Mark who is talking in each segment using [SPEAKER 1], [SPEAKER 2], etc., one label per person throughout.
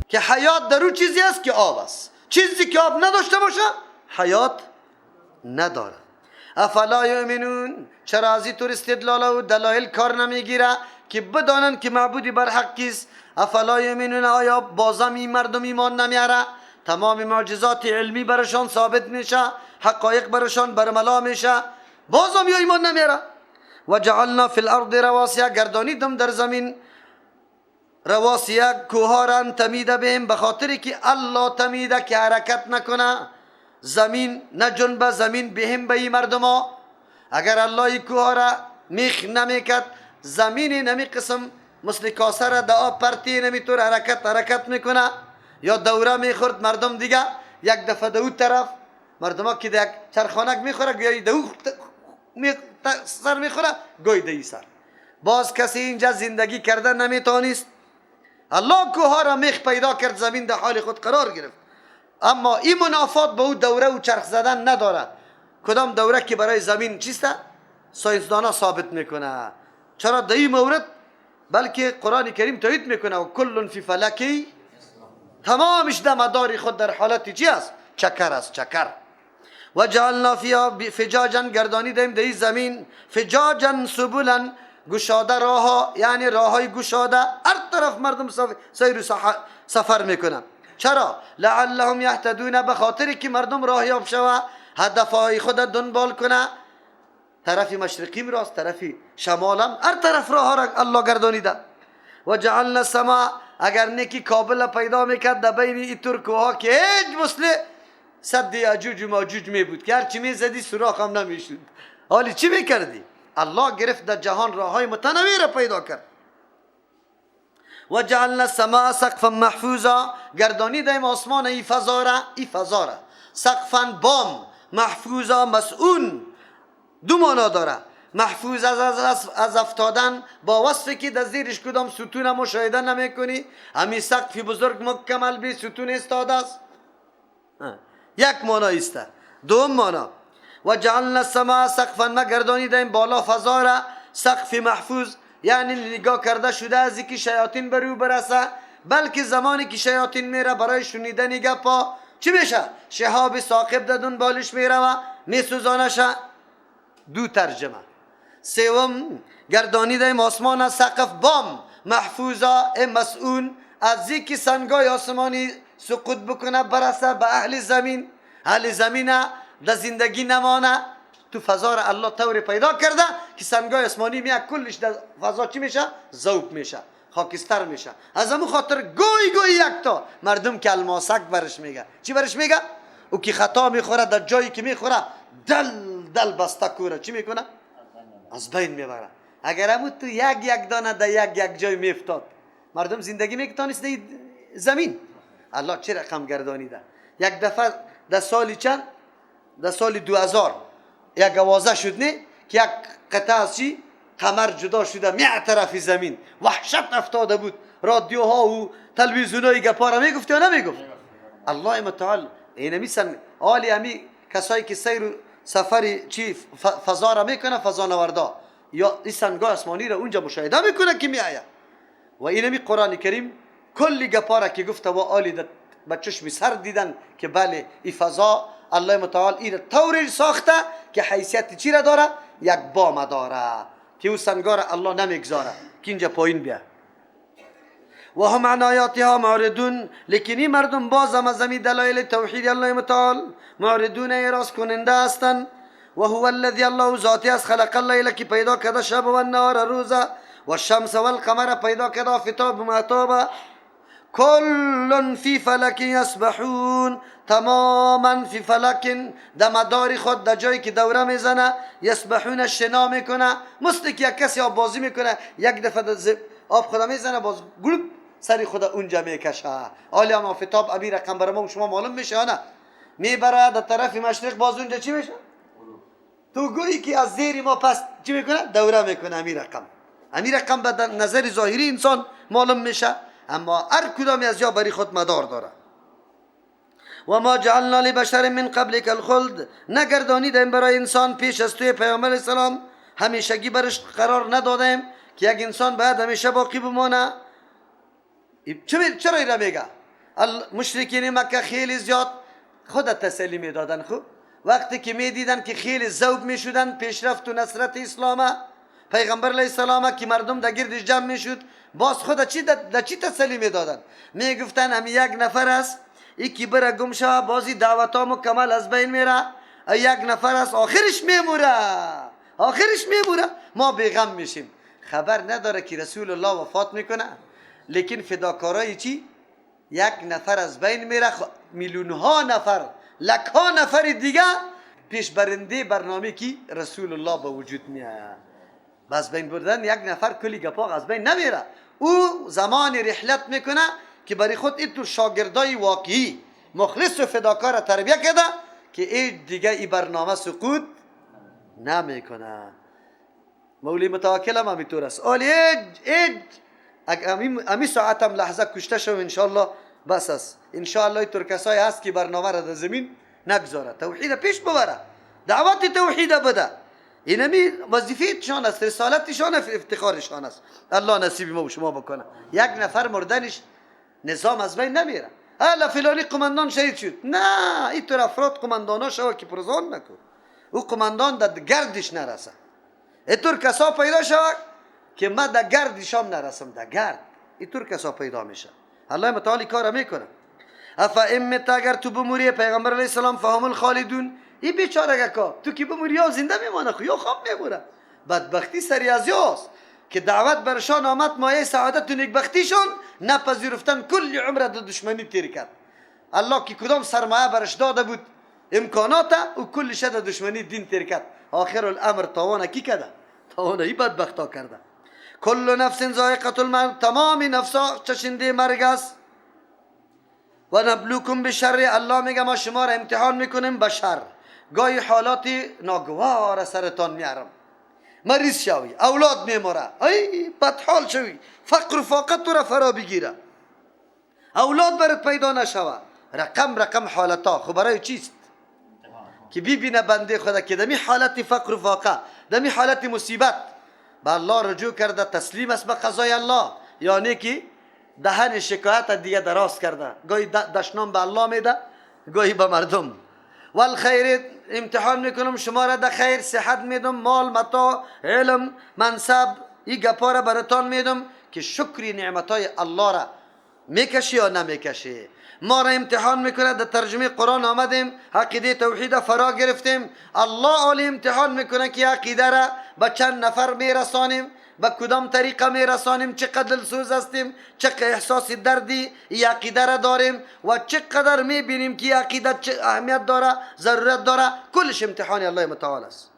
[SPEAKER 1] که حیات در او چیزی است که آب است. چیزی که آب نداشته باشه حیات نداره. افلا یؤمنون، چرا از این طور استدلال و دلایل کار نمیگیره که بدانند که معبودی بر حق کیست؟ افلا یؤمنون، آیا بازم این مردم ایمان نمیاره؟ تمام معجزات علمی برشان ثابت میشه، حقایق برشان برملا میشه، بازم یا ایمان نمیاره؟ و جعلنا فی الارض رواسیا، گردانیدم در زمین رواسیا کوهارن تمیده بهم، به خاطر که الله تمیده که حرکت نکنه زمین، نجنبه زمین بهم به این مردما. اگر الله این کوه را میخ نمیکرد، زمین نمی قسم مثل کاسه را در آب پرتی نمیطور حرکت میکنه یا دوره میخورد مردم دیگه یک دفعه دو طرف مردم که یک چرخانک میخوره گویی دو سر میخوره گوی دی سر، باز کسی اینجا زندگی کردن نمیتونست. الله کوه را میخ پیدا کرد، زمین در حال خود قرار گرفت. اما این منافات به او دوره و چرخ زدن نداره. کدام دوره که برای زمین چیست؟ ساینسدانا ثابت میکنه. چرا در این مورد؟ بلکه قرآن کریم تایید میکنه و کل فی فلکی، تمامش در مدار خود در حالت چی است؟ چکر است، چکر. و جعلنا فیها فجاجا، گردانیدیم در این زمین فجاجا سبلا، گشاده راه، یعنی راههای گشاده، هر طرف مردم سیر و سفر میکنن. چرا؟ لعلهم یهتدون، به خاطر که مردم راه یاب شوه، هدفهای خود دنبال کنه. طرف مشرقی راست، طرف شمالم، هر طرف راه را الله گردانیده. و جعلنا السماء، اگر نیکی کابل پیدا میکرد در بین این ترکوها که هیچ مثل سد یاجوج و ماجوج می بود که هرچی میزدی سوراخ هم نمیشد. حالی چی میکردی؟ الله گرفت در جهان راههای متنوع را پیدا کرد. و جعلنا السماء سقفا محفوظا، گردانیدیم آسمان ای فضا را، ای فضا را سقفا بام، محفوظا مسئول، دو معنا داره. محفوظ از افتادن با وصفی که در زیرش کدام ستون مشاهده نمیکنی، همین سقف بزرگ مکمل بی ستون استاده است، یک معنا است. دوم معنا و جعلنا السماء سقفا، ما گردانیدیم بالا فضا را سقف محفوظ، یعنی نگاه کرده شده از اینکه شیاطین بر او برسه، بلکه زمانی که شیاطین میره برای شنیدن گپا چی میشه؟ شهاب ثاقب در دنبالش میره و میسوزانشه. دو ترجمه. سوم گردانیدیم آسمان از سقف بام محفوظا مسئول، از اینکه سنگای آسمانی سقوط بکنه برسه به اهل زمین، اهل زمین در زندگی نمانه. تو فضا را الله طور پیدا کرده که سنگای آسمانی میاد کلش در فضا چی میشه؟ ذوب میشه، خاکستر میشه. از همون خاطر گوی گوی یک تا مردم که الماسک برش میگه، چی برش میگه؟ او که خطا میخوره در جایی که میخوره دل دل بسته کوره چی میکنه؟ از بین میبره. اگر همون تو یک یک دانه در یک یک جای میافتاد مردم زندگی میکتانست در زمین. الله چه رقم گردانیده. یک دفعه در سال چند؟ در سال 2000 یک آوازه شد نه که یک قطعه از چی؟ قمر جدا شده میع طرف زمین، وحشت افتاده بود. رادیوها و تلویزیونای گپا را میگفت یا نمیگفت؟ الله متعال اینمی سن آلی همی کسایی که سیر و سفر چی فضا را میکنه، فضا نوردا یا این سنگای آسمانی را اونجا مشاهده میکنه که میآید. و اینمی قرآن کریم کلی گپا را که گفته و آلی به چشم سر دیدن که بله این فضا الله متعال این طوری ساخته که حیثیت چی را داره؟ یک بام داره که او سنگا را الله نمیگذاره که اینجا پایین بیا. و هم عن آیاتها معرضون، لیکن این مردم باز هم از همین دلایل توحید الله متعال معرضون، اعراض کننده هستند. و هو الذی، الله ذاتی است، خلق اللیل که پیدا کرده شب و النهار روزه، و الشمس والقمر پیدا کرده آفتاب و مهتاب، کل فی فلک یسبحون، تماما فی فلک در مدار خود در جایی که دوره میزنه، یسبحون شنا میکنه، مثل که یک کسی آب بازی میکنه یک دفعه آب خدا میزنه باز گلوب سری خدا اونجا میکشه. حالی هم آفتاب ابی رقم برای ما شما معلوم میشه نه؟ میبره در طرف مشرق باز اونجا چی میشه؟ تو گویی که از زیر ما پس چی میکنه؟ دوره میکنه. امی رقم، امی رقم به نظر ظاهری انسان معلوم میشه، اما هر کدامی از یا بری خود مدار داره. و ما جعلنا لبشر من قبلک الخلد، نگردانیدیم برای انسان پیش از توی پیامبر السلام همیشگی برش قرار ندادیم که یک انسان باید همیشه باقی بمانه. چرا ایره میگه؟ مشرکین مکه خیلی زیاد خود تسلی میدادن. خب وقتی که میدیدن که خیلی ذوق میشدن پیشرفت و نصرت اسلام پیغمبر علیه السلام که مردم در گردش جمع میشد، باز خود چی در چی تسلی میدادن؟ میگفتن همی یک نفر است، یکی بره گم شوه، بازی دعوت مکمل از بین میره، یک نفر است آخرش میموره، آخرش میموره، ما بیغم میشیم. خبر نداره که رسول الله وفات میکنه، لیکن فداکارای چی؟ یک نفر از بین میره، میلیون ها نفر، لک ها نفر دیگه پیش برنده برنامه کی رسول الله به وجود میاد. از بین بردن یک نفر کلی گپاق از بین نمیره. او زمان رحلت میکنه که برای خود اینطور شاگردای واقعی مخلص و فداکار تربیه کرده که ای دیگه ای برنامه سقوط نمیکنه. مولی متوکل هم همینطور است. آلی ایج امی ساعت هم لحظه کشته شو انشالله بس است. انشالله اینطور کسایی هست که برنامه را در زمین نگذاره، توحید پیش ببره، دعوت توحید بده. اینمی وظیفه‌شان است، رسالتشان است، افتخارشان است. الله نصیب ما و شما بکنه. یک نفر مردنش نظام از بین نمیره. الا فلانی قماندان شهید شد، نه، اینطور افراد قماندانا شوه که پرزان نکن، او قماندان در گردش نرسه. اینطور کسا پیدا شوه که ما در گردشام نرسم، در گرد اینطور کسا پیدا میشه. الله متعالی کار میکنه. افا ام اگر تو بموری پیغمبر علیه السلام فهم الخالدون، این بیچاره کا تو که بموری یا زنده میمانه خو یا خواب میموره. بدبختی سری از یاست که دعوت برشان آمد مایه سعادت و نیکبختیشان نپذیرفتن، کل عمر در دشمنی تیر کرد. الله که کدام سرمایه برش داده بود امکانات او کلش در دشمنی دین تیر کرد. آخر الامر تاوان کی کرده؟ تاوان ای بدبختا کرده. کل نفس ذائقه الموت، تمام نفسا چشنده مرگ است. و نبلوکم بشر، الله میگه ما شما را امتحان میکنیم به شر. گاهی حالات ناگوار سرتان میارم، مریض شوی، اولاد میموره، ای بدحال شوی، فقر و فاقت تو را فرا بگیره، اولاد برات پیدا نشوه، رقم رقم حالتا. خب برای چیست؟ که ببینه بنده خدا که دمی حالت فقر و فاقه، دمی حالت مصیبت به الله رجوع کرده، تسلیم است به قضای الله، یعنی که دهن شکایت دیگه دراز کرده، گاهی دشنام به الله میده، گاهی به مردم. والخیر، امتحان میکنم شما را در خیر، صحت میدم، مال، متاع، علم، منصب، این گپا را براتان میدم که شکری نعمتای الله را میکشی یا نمیکشی. ما را امتحان میکنه. در ترجمه قرآن آمدیم، عقیده توحید فرا گرفتیم. الله عالی امتحان میکنه که عقیده را به چند نفر میرسانیم، به کدام طریقه میرسانیم، چقدر دلسوز هستیم، چقدر احساس دردی ای عقیده را داریم و چقدر میبینیم که عقیده چه اهمیت داره، ضرورت داره. کلش امتحان الله متعال است.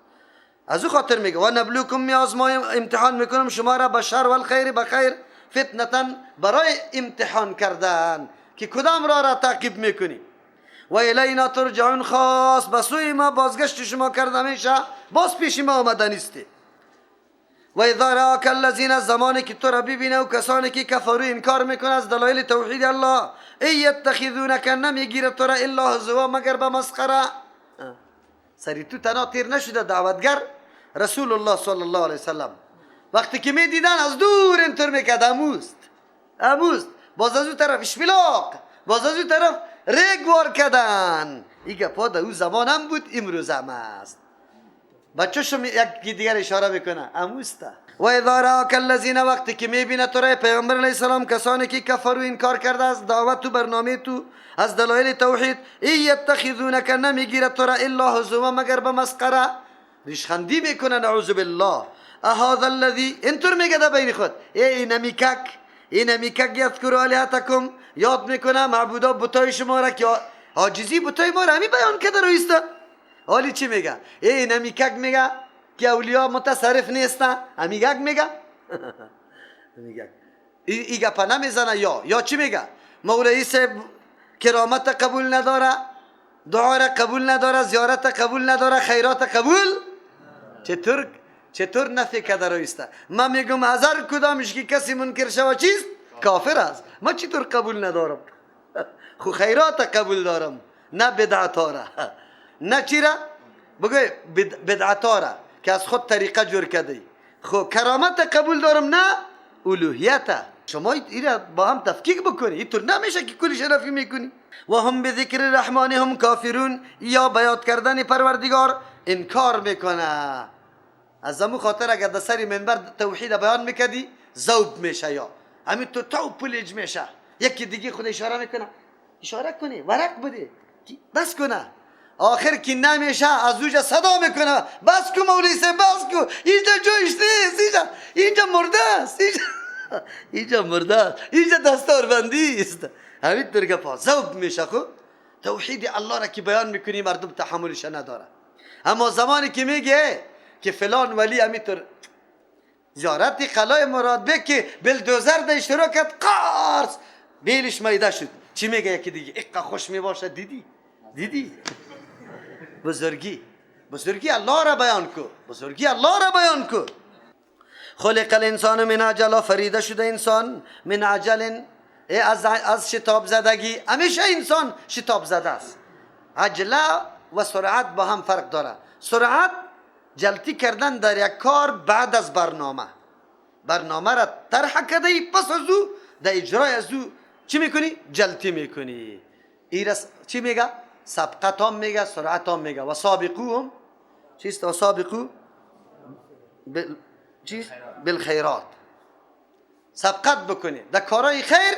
[SPEAKER 1] از او خاطر میگه و نبلوکم، میازمایم، امتحان میکنم شما را به شر و الخیر، به خیر، فتنتن، برای امتحان کردن که کدام را را تعقیب میکنی. و الینا ترجعون، خاص به سوی ما بازگشت شما کرده میشه، باز پیش ما آمده نیستی. و اذا راک الذین، زمانی که تو را ببینه و کسانی که کفرو انکار میکنه از دلایل توحید الله، ای یتخذونک، نمیگیره تو را الا هزوا، مگر به مسخره. سری تو تنها تیر نشده دعوتگر رسول الله صلی الله علیه وسلم. وقتی که میدیدن از دور اینطور میکرد، اموست اموست، باز از او طرف اشفلاق، باز از او طرف ریگ وار کردن. این گپا در او زمان هم بود، امروز هم است. بچه شم یکی دیگر اشاره میکنه، اموسته. و اذا راک الذین، وقتی که میبینه تو را پیغمبر علیه السلام کسانی که کفرو انکار کرده از دعوت تو برنامه تو از دلایل توحید، ای یتخذونک، نمیگیره تو را الا هزوا، مگر به مسخره، ریشخندی میکنه، نعوذ بالله. اهذا الذی، اینطور میگه در بین خود، ای اینمیکک، اینمیکک یذکر آلهتکم، یاد میکنه معبودا بتای شما را که عاجزی بتای ما را همی بیان کرده رویسته. حالی چی میگه؟ ای اینمیکک میگه که اولیا متصرف نیستن، همیگک میگه. میگه ای گپا نمیزنه. یا چی میگه؟ مولوی صاحب کرامت قبول نداره، دعا را قبول نداره، زیارت قبول نداره، خیرات قبول. چطور نفی کرده رویسته؟ من میگم از هر کدامش که کسی منکر شوه چیست؟ کافر است. من چطور قبول ندارم؟ خو خیرات قبول دارم، نه بدعت را، نه چی را؟ بگوی بدعت را که از خود طریقه جور کرده. خو کرامت قبول دارم، نه الوهیت. شما ایره با هم تفکیک بکنی، اینطور نمیشه که کلش نفی میکنی. و هم به ذکر الرحمن هم کافرون، یا بیاد کردن پروردگار انکار میکنه. از همون خاطر اگر در سر منبر توحید بیان میکردی ذوب میشه، یا همین تو تو پلج میشه. یکی دیگه خود اشاره میکنه، اشاره کنی ورق بده بس کنه، آخر که نمیشه از اوجا صدا میکنه بس کو مولوی صاحب بس کو، اینجا جایش نیست، اینجا مرده است، اینجا مرده است، اینجا دستار بندی است. همین طور گپا ذوب میشه. خو توحید الله را که بیان میکنی مردم تحملش نداره. اما زمانی که میگه که فلان ولی همینطور زیارت قلای مراد به که بلدوزر ده اشتراک کرد قارص بیلش میده شد، چی میگه یکی دیگه اقا خوش میباشه. دیدی دیدی بزرگی، بزرگی الله را بیان کو، بزرگی الله را بیان کو. خلق الانسان من عجل، فریده شده انسان من عجل، از شتاب زدگی. همیشه انسان شتاب زده است. عجله و سرعت با هم فرق داره. سرعت جلتی کردن در یک کار بعد از برنامه، برنامه را طرح کرده ای پس از او در اجرای از او چی میکنی؟ جلتی میکنی. ایرس چی میگه؟ سبقت هم میگه، سرعت هم میگه. و سابقو هم چیست؟ و سابقو چیست؟ بالخیرات. سبقت بکنی در کارهای خیر،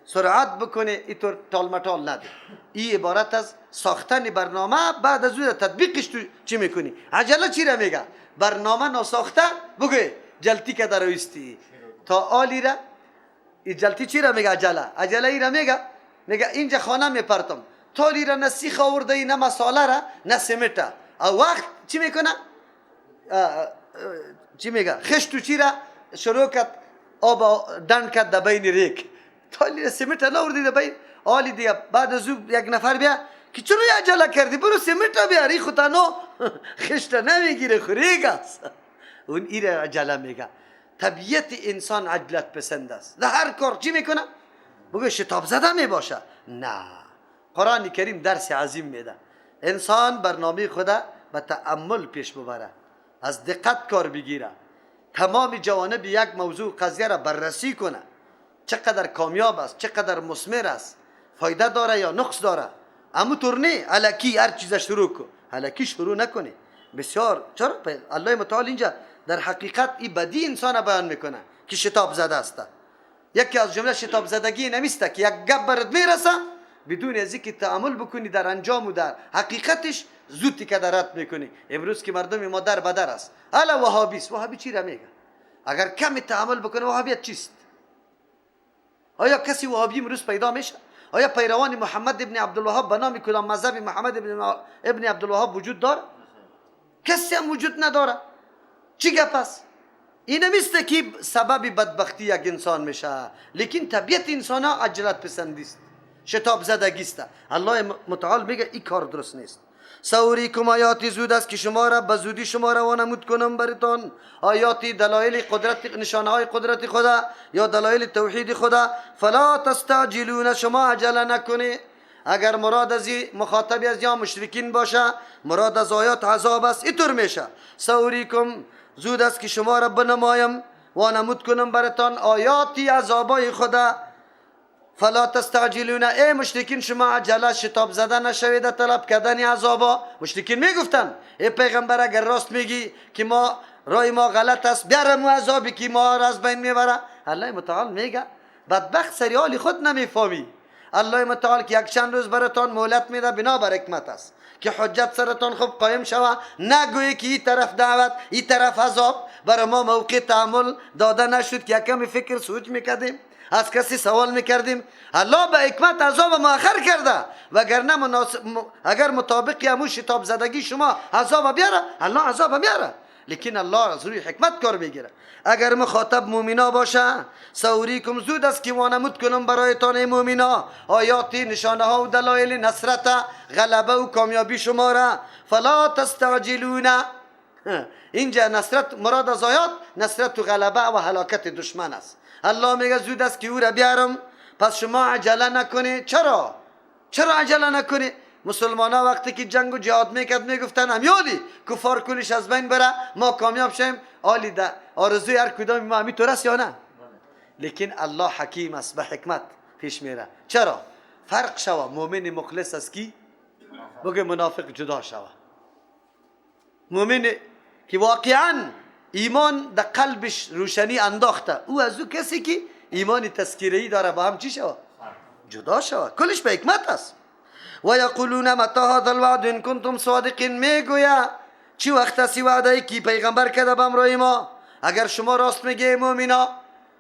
[SPEAKER 1] سرعت بکنی، اینطور تال متال نده. این عبارت از ساختن برنامه بعد از او تطبیقش تو چی میکنی؟ عجله چی را میگه؟ برنامه ناساخته بگوی جلتی که درویستی تا آلی را. این جلتی چی را میگه؟ عجله. عجله ای را میگه، میگه اینجا خانه میپرتم تالی را نه سیخ آورده ای، نه مساله را، نه سمته. او وقت چی میکنه؟ چی میگه؟ خشت و چی را شروع کرد آب دند کرد در بین ریک، تالی را سمت ناوردی در بین آلی دیگه. بعد از او یک نفر بیا که چرا عجله کردی، برو سمت بیار، این خودتانو خشت نمیگیره، خریگ است. اون ایره عجله میگه. طبیعت انسان عجلت پسند است، در هر کار چی میکنه؟ بگو شتاب زده میباشه. نه، قرآن کریم درس عظیم میده. انسان برنامه خدا به تأمل پیش ببره، از دقت کار بگیره، تمام جوانب یک موضوع قضیه را بررسی کنه، چقدر کامیاب است، چقدر مثمر است، فایده داره یا نقص داره. اما طور نه الکی هر چیز شروع کو، الکی شروع نکنه. بسیار چرا الله متعال اینجا در حقیقت این بدی انسان بیان میکنه که شتاب زده است. یکی از جمله شتاب زدگی نمیسته که یک گپ برات میرسه بدون از اینکه تأمل بکنی در انجام و در حقیقتش زودی که درت میکنی. امروز که مردم ما در بدر است، الا وهابی است. وهابی چی را میگه؟ اگر کمی تأمل بکنه وهابیت چیست؟ آیا کسی وهابی امروز پیدا میشه؟ آیا پیروان محمد ابن عبدالوهاب به نام کدام مذهب محمد ابن عبدالوهاب وجود داره؟ کسی هم وجود نداره. چی گپ است؟ این نمیسته که سبب بدبختی یک انسان میشه، لیکن طبیعت انسان ها عجلت پسندی است، شتاب زدگی است. الله متعال میگه این کار درست نیست. سوریکم آیاتی، زود است که شما را به زودی شما را وانمود کنم برتان. آیاتی دلایل قدرت، نشانه های قدرت خدا یا دلایل توحید خدا. فلا تستعجلون، شما عجله نکنی. اگر مراد از مخاطب از یا مشرکین باشه، مراد از آیات عذاب است، اینطور میشه. سوریکم، زود است که شما را بنمایم وانمود کنم برتان آیاتی عذابای خدا. فلا تستعجلون، ای مشرکین شما عجله شتاب زده نشوید طلب کردن عذابا. مشرکین میگفتن ای پیغمبر اگر راست میگی که ما رای ما غلط است، بیارم عذابی که ما را از بین میبره. الله متعال میگه بدبخت سریال خود نمیفهمی. الله متعال که یک چند روز براتان مهلت میده بنابر حکمت است که حجت سرتان خوب قایم شوه، نگویی که این طرف دعوت این طرف عذاب. برای ما موقع تأمل داده نشد که یکم فکر سوچ میکردیم، از کسی سوال میکردیم. الله به حکمت عذاب مؤخر کرده، وگرنه اگر مطابق همون شتاب زدگی شما عذاب بیاره، الله عذاب میاره، لیکن الله از روی حکمت کار میگیره. اگر مخاطب مومینا باشه، سوریکم، زود است که وانمود کنم برایتان ای مومینا آیاتی نشانه ها و دلایل نصرت غلبه و کامیابی شما را. فلا تستعجلون، اینجا نصرت مراد از آیات نصرت و غلبه و هلاکت دشمن است. الله میگه زود است که او را بیارم، پس شما عجله نکنی. چرا؟ چرا عجله نکنی؟ مسلمان ها وقتی که جنگ و جهاد میکرد میگفتن امیالی کفار کلش از بین بره ما کامیاب شیم. آلی ده آرزوی هر کدام ما همی طور است یا نه؟ لیکن الله حکیم است، به حکمت پیش میره. چرا؟ فرق شوه مؤمن مخلص از کی؟ بگه منافق جدا شوه. مؤمن که واقعا ایمان در قلبش روشنی انداخته، او از او کسی که ایمان تذکیری داره با هم چی شوه؟ جدا شوه. کلش به حکمت است. و یقولون متى هذا الوعد ان کنتم صادقین. میگویا چی وقت است وعده کی پیغمبر کرده به همراه ما؟ اگر شما راست میگی مؤمنا،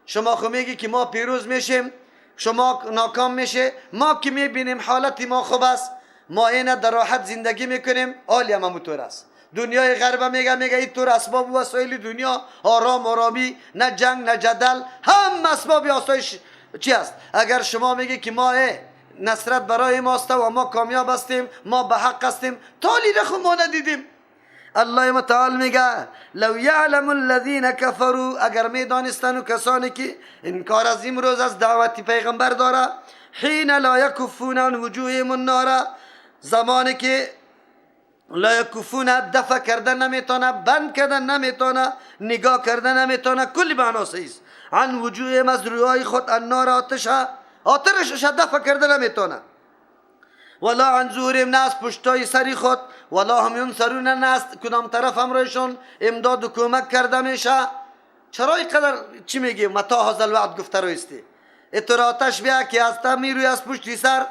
[SPEAKER 1] شما خو میگی که ما پیروز میشیم، شما ناکام میشه، ما که میبینیم حالت ما خوب است، ما اینه در راحت زندگی میکنیم، عالی هم همونطور است. دنیای غرب میگه اینطور اسباب و وسایل دنیا آرام آرامی، نه جنگ نه جدل، هم اسباب آسایش چی است. اگر شما میگی که ما نصرت برای ماست و ما کامیاب هستیم، ما به حق هستیم، تالی خو ما ندیدیم. الله متعال میگه لو یعلم الذین کفروا، اگر میدانستن و کسانی که انکار از امروز از دعوت پیغمبر داره، حین لا یکفون عن وجوههم النار، زمانی که لا یکفون دفع کردن نمیتونه، بند کردن نمیتونه، نگاه کردن نمیتونه، کل معنا صحیح است. عن وجوههم از روهای خود، النار آتش، آتشش دفع کردن نمیتونه، ولا عن ظهورهم نه از پشتای سری خود، ولا هم ینصرون نه از کدام طرف همراهشون امداد و کمک کرده میشه. چرا اینقدر چی میگی متی هذا الوعد گفته رویستی؟ اتر آتش بیا که از تا میروی از پشتی سر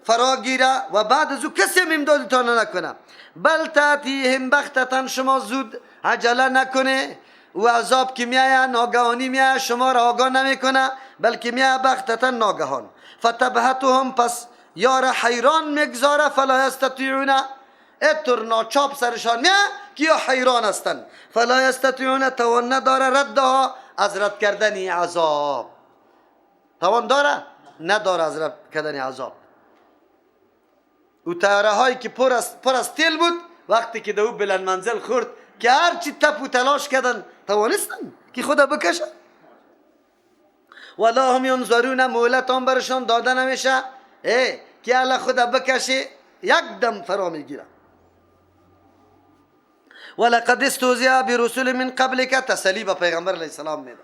[SPEAKER 1] فرا گیره و بعد از او کسی هم امدادتان نکنه. بل تأتیهم بغتة، شما زود عجله نکنه و عذاب که میایه ناگهانی میایه، شما را آگاه نمیکنه، بلکه میایه بغتة ناگهان. فتبهتهم، پس یار حیران میگذاره، فلا یستطیعون، اتر ناچاپ سرشان میایه که یا حیران هستن، فلا یستطیعون توان نداره ردها از رد کردن عذاب، توان داره نداره از رد کردن عذاب. او تیاره هایی که پر از تیل بود، وقتی که دو بلند منزل خورد که هرچی تپ و تلاش کردن توانستن که خدا بکشن. ولا هم ینظرون، مهلت هم برشان داده نمیشه، ای که الله خدا بکشه یک دم فرا میگیره. ولقد استهزئ برسل من قبلک، تسلی به پیغمبر علیه السلام میده.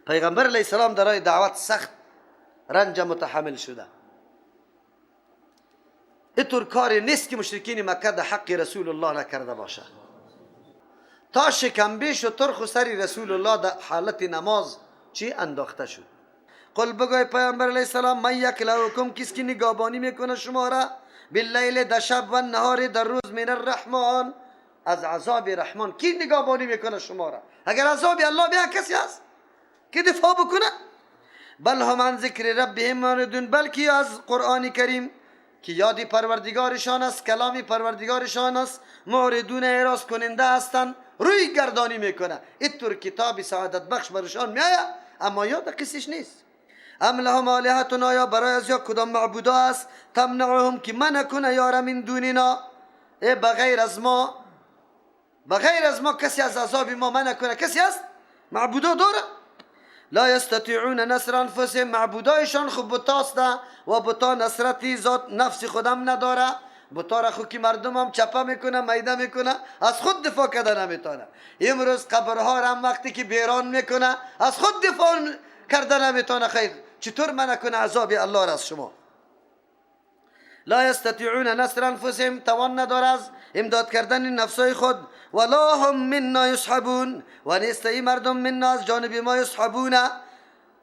[SPEAKER 1] پیغمبر علیه السلام در راه دعوت سخت رنج متحمل شده. اینطور کاری نیست که مشرکین مکه در حق رسول الله نکرده باشه. تا شکمبیش و ترخ و سری رسول الله در حالت نماز چی انداخته شد. قل بگوی پیامبر علیه السلام من یکلؤکم، کس که نگابانی میکنه شما را، باللیل در شب و نهار در روز، من الرحمن، از عذاب رحمان کی نگابانی میکنه شما را؟ اگر عذاب الله بیا کسی هست که دفاع بکنه؟ بل هم عن ذکر ربهم معرضون، بلکه از قرآن کریم که یادی پروردگارشان است، کلامی پروردگارشان است، معرضون اعراض کننده هستند، روی گردانی میکنه. اینطور کتاب سعادت بخش برشان میآید اما یاد قصیش نیست. ام لهم آلهة، آیا برای از یا کدام معبودا است، تمنعهم که منع کنه یار من دوننا، ای بغیر از ما، بغیر از ما کسی از عذاب ما منع کنه، کسی است؟ معبودا داره؟ لا یستطیعون نصر انفسهم، معبودایشان خب بتاست و بتا نصرتی ذات نفس خودم نداره، بتا را خو که مردم هم چپه میکنه میده میکنه، از خود دفاع کرده نمیتونه. امروز قبرها را هم وقتی که بیران میکنه از خود دفاع کرده نمیتونه. خیر چطور منع کنه عذاب الله را از شما؟ لا یستطیعون نصر انفسهم، توان نداره از امداد کردن نفسای خود. ولا هم منا یسحبون، و نیست ای مردم منا از جانب ما یسحبون،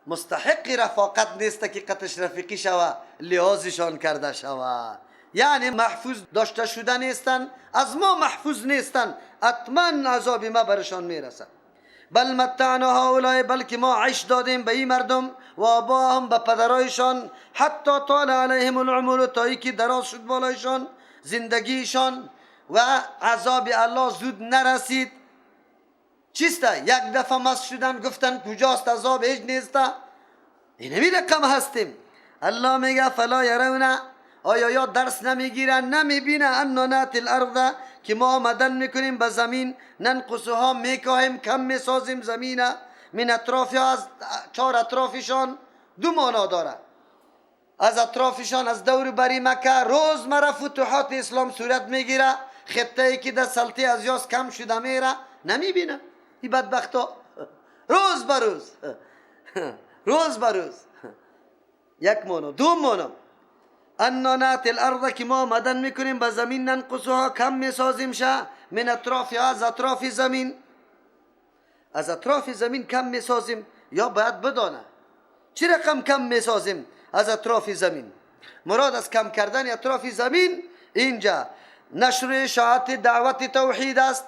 [SPEAKER 1] مستحق رفاقت نیست که قطش رفیقی شوه، لحاظشان کرده شوه، یعنی محفوظ داشته شده نیستن، از ما محفوظ نیستن، حتما عذاب ما برشان میرسد. بل متعنا هؤلاء، بلکه ما عیش دادیم به این مردم و آباهم، به پدرایشان، حتی طال علیهم العمر، تا ای که دراز شد بالایشان زندگیشان و عذاب الله زود نرسید. چیست؟ یک دفعه مست شدن گفتن کجاست عذاب، هیچ نیست، اینمی رقم هستیم. الله میگه فلا یرون، آیا یا درس نمیگیرن، نمیبینه انا ناتی الارض، که ما آمدن میکنیم به زمین، ننقصها میکاهیم، کم میسازیم زمینه، من اطرافها، از چهار اطرافشان، دو معنا داره، از اطرافشان از دور بری مکه روزمره فتوحات اسلام صورت میگیره، خطه ای که در سلطه از یاس کم شده میره، نمیبینه این بدبختا. روز به روز، روز به روز. یک مانا. دوم مانا انا نأتی الارض که ما آمدن میکنیم به زمین، ننقصها کم میسازیم شه، من اطرافها از اطراف زمین، از اطراف زمین کم میسازیم. یا باید بدانه چی رقم کم میسازیم از اطراف زمین. مراد از کم کردن اطراف زمین اینجا نشر اشاعت دعوت توحید است.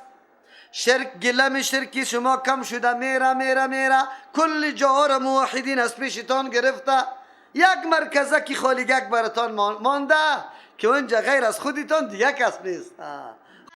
[SPEAKER 1] شرک، گلم شرکی شما کم شده، میره میره میره، کل جاها را موحدین از پیشتان گرفته، یک مرکزه که خالیگک براتان مانده که اونجا غیر از خودتان دیگه کس نیست.